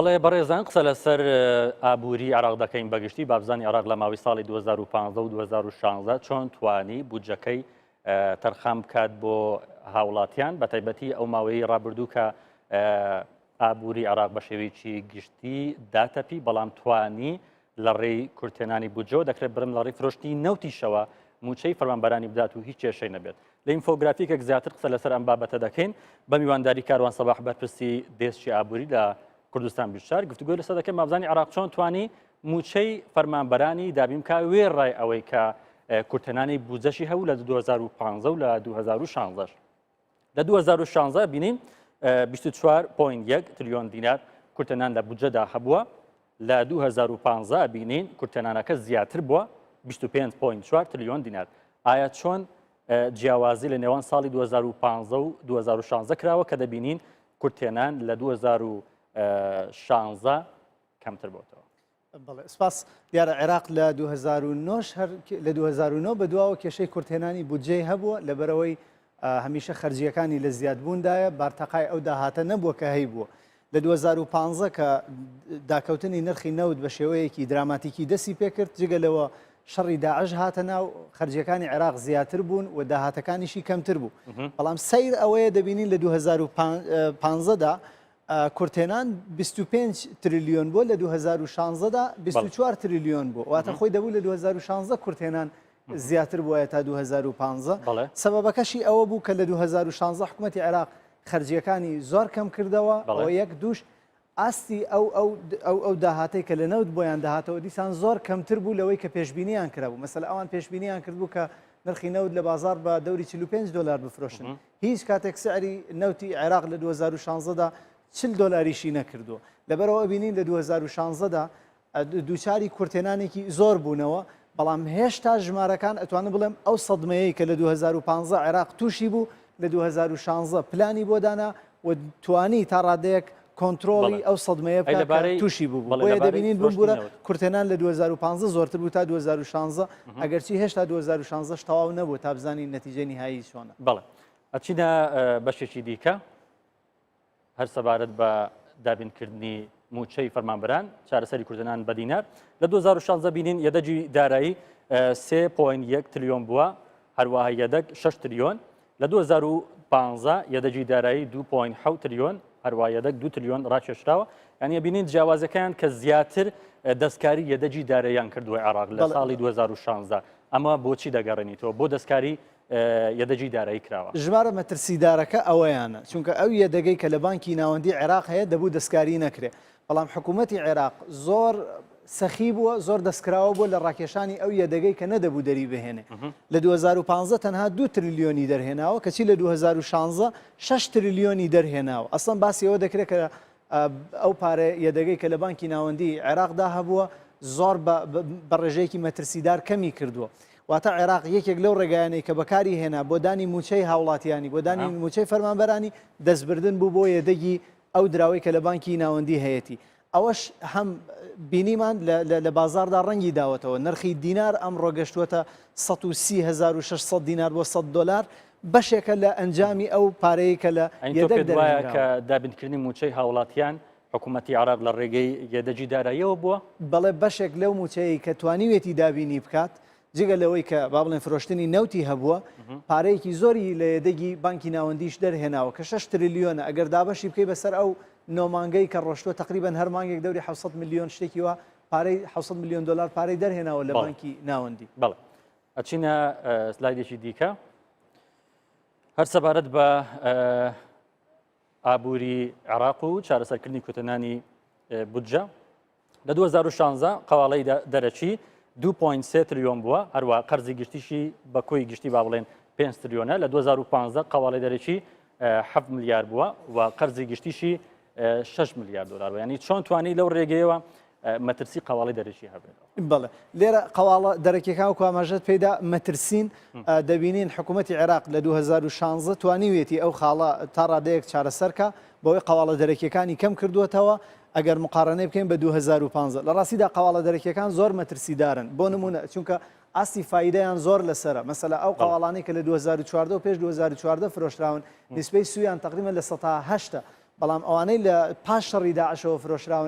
بەڵێ بەڕێزان قسە لەسەر ئابووری عێراق دەکەین بەگشتی بابزانانی عێراق لە ماوەی ساڵی 2015 و 2016 چۆن توانی بودجەکەی تەرخان بکات بۆ هاوڵاتیان بە تایبەتی ئەو ماوەی ڕابردوو کە ئابووری عێراق بە شێوەیەکی گشتی داتەپی بەڵام توانی لە ڕێی کورتێنانی بودجەوە دەکرێت برم لە ڕێی فرۆشتنی نەوتیشەوە موچەی فەرمانبەرانی بدات و هیچ کێشەی نەبێت. لە ئینفۆگرافیکێک زیاتر قسە لەسەر ئەم بابەتە دەکەین بە میوانداری کاروان سەباح بەرپرسی دێسکی ئابووری لە کوردستان 24 گفتوگۆی لەسەر دەکەین مابزانی عێراق چۆن توانی موچەی فەرمانبەرانی دابین بکا وێڕای ئەوەی کە کورتهێنانی بودجەشی هەبوو لە 2015 و لە 2016. لە 2016 بینین 24.1 تریلیۆن دینار کورتهێنان لە بودجەدا هەبووە لە 2015 بینین کورتهێنانەکە زیاتر بووە 25.4 تریلیۆن دینار ئایا چۆن جیاوازی لە نێوان ساڵی 2015 و 2016 کراوە کە دەبینین کورتهێنان لە 2016 کەمتر بۆتەوە بەڵێ سپاس. دیارە عێراق لە 2009 هەر لە 2009 بەدواوە کێشەی کورتهێنانی بودجەی هەبووە لەبەرئەوەی هەمیشە خەرجییەکانی لە زیادبووندایە بارتەقای ئەو داهاتە نەبووە کە هەیبووە. لە 2015 کە داکەوتنی نرخی نەوت بە شێوەیەکی دراماتیکی دەستی پێکرد جگە لەوە شەڕی داعش هاتە ناو خەرجیەکانی عێراق زیاتر بوون و داهاتەکانیشی کەمتر بوو بەڵام سەیر ئەوەیە دەبینین لە 2015 دا کورتهێنان 25 تریلیۆن بووە لە 2016 دا 24 تریلیۆن بوو واتە خۆی دەبوو لە 2016 کورتهێنان زیاتر بووە تا 2015 سەبەبەکەشی ئەوە بوو کە لە 2016 حکوومەتی عێراق خەرجیەکانی زۆر کەم کردەوە ئەوە یەک دووش ئاستی ئەو ئەو ئەو ئەو داهاتەی کە لە نەوت بۆیان دەهاتەوە دیسان زۆر کەمتر بوو لەوەی کە پێشبینیان کرابوو مەسەلە ئەوان پێشبینیان کردبوو کە نرخی نەوت لە بازار بە دەوری 45 دلار بفرۆشن هیچ کاتێک سعری نەوتی عێراق لە 2016 دا 40 دلاریشی نەکردووە لەبەرەوە ئەبینین لە 2016 دا دووچاری کورتهێنانێکی زۆر بوونەوە، بەڵام هێشتا ژمارەکان ئەتوانم بڵێم ئەو سەدمەیەی کە لە 2015 عێراق تووشی بوو لە 2016 پلانی بۆ دانا و توانی تا ڕادەیەک کۆنترۆڵی ئەو سەدمەیە بکات کە تووشی بوو بۆیە دەبینین بمبوورە کورتهێنان لە 2015 زۆرتر بوو تا 2016 ئەگەرچی هێشتا 2016 تەواو نەبوو تا بزانین نەتیجەی نیهایی چۆنە. بەڵێ ئەچینە بەشێکی دیکە. هەر سەبارەت بە دابینکردنی مووچەی فەرمانبەران چارەسەری کوردنان بە دینار لە 2016 بینین یەدەگی دارایی 3.1 تریلیۆن بووە هەروەها یەدەگ 6 تریلیۆن لە 2015 یەدەگی دارایی 2.7 تریلیۆن هەروە یەدەگ 2 تریلیۆن ڕاکێشراوە یعنی بینین جیاوازەکان کە زیاتر دەستکاری یەدەگی داراییان کردووە عێراق لە ساڵی 2016 ئەمە بۆچی دەگەڕێنیتەوە بۆ دەستکاری یەدەگی دارایی کراوە. ژمارە مەترسیدارەکە ئەوەیانە، چونکە ئەو یەدەگەی کە لە بانکی ناوەندی عێراق هەیە دەبوو دەستکاری نەکرێ، بەڵام حکوومەتی عێراق زۆر سەخی بووە، زۆر دەستکراوە بووە لە ڕاکێشانی ئەو یەدەگەی کە نەدەبوو دەری بهێنێ. لە 2015 تەنها دوو تریلیۆنی دەرهێناوە، کەچی لە 2016 شەش تریلیۆنی دەرهێناوە. ئەسڵەن باسی ئەوە دەکرێت کە ئەو پارە یەدەگەی کە لە بانکی ناوەندی عێراقدا هەبووە زۆر بە ڕێژەیەکی مەترسیدار کەمی کردووە. واتە عێراق یەکێک لەو ڕێگایانەی کە بەکاری هێنا بۆ دانی مووچەی هاوڵاتیانی، بۆ دانی مووچەی فەرمانبەرانی، دەستبردن بوو بۆ یەدەگی ئەو دراوەی کە لە بانکی ناوەندی هەیەتی. ئەوەش هەم بینیمان لە بازاڕدا ڕەنگی داوەتەوە. نرخی دینار ئەمڕۆ گەشتووەتە 130,600 دینار بۆ 100 دۆلار، بەشێکە لە ئەنجامی ئەو پارەیەی کە لە ئەی تۆ یەدەگ پێت وایە دەرهێنراوە. کە دابینکردنی مووچەی هاوڵاتیان حکوومەتی عێراق لە ڕێگەی یەدەگی داراییەوە بووە؟ بەڵێ بەشێک لەو مووچەیەی کە توانیویەتی دابینی بکات، جگە لەوەی کە با بڵێن فرۆشتنی نەوتی هەبووە، پارەیەکی زۆری لە یەدەگی بانکی ناوەندیش دەرهێناوە کە شەش تریلیۆنە، ئەگەر دابەشی بکەی بەسەر ئەو نۆ مانگەی کە ڕۆشتووە تەقریبەن هەر مانگێک دەوری 700 ملیۆن شتێکی وا پارەی 700 ملیۆن دۆلار پارەی دەرهێناوە لە بانکی ناوەندی. بەڵێ ئەچینە سلایدێکی دیکە هەر سەبارەت بە ئابووری عێراق و چارەسەرکردنی کوتەنانی بودجە لە 2016 قەواڵەی دەرەکی 2.3 تریلیۆن بووە هەروە قەرزی گشتیشی بە کۆی گشتی با بڵێن 5 تریلیۆنە لە 2015 قەواڵی دەرەکی 7 ملیار بووە و قەرزی گشتیشی 6 ملیار دلار بووە ینی چۆن توانی لەو ڕێگەیەوە مەترسی قەواڵی دەرەکی هەبێت. بەڵێ لێرە قەواڵە دەرەکیەکان وەکو ئاماژەت پێدا مەترسین دەبینین حکوومەتی عێراق لە 2016 توانیویەتی ئەو خاڵە تا ڕادەیەک چارەسەرکە بەوەی قەواڵە دەرەکیەکانی کەم کردووەتەوە ئەگەر مقارنەی بکەین بە 2015 لە ڕاستیدا قەواڵە دەرەکیەکان زۆر مەترسیدارن بۆ نمونە چونکە ئاستی فایدەیان زۆر لەسەرە مەسەلە ئەو قەواڵانەی کە لە 2014 و پێش 2014 فرۆشراون نیسبەی سویان تقریبا لە سەتا هەشتە. بەڵام ئەوانەی لە پاش شەڕی داعشەوە فرۆشراون.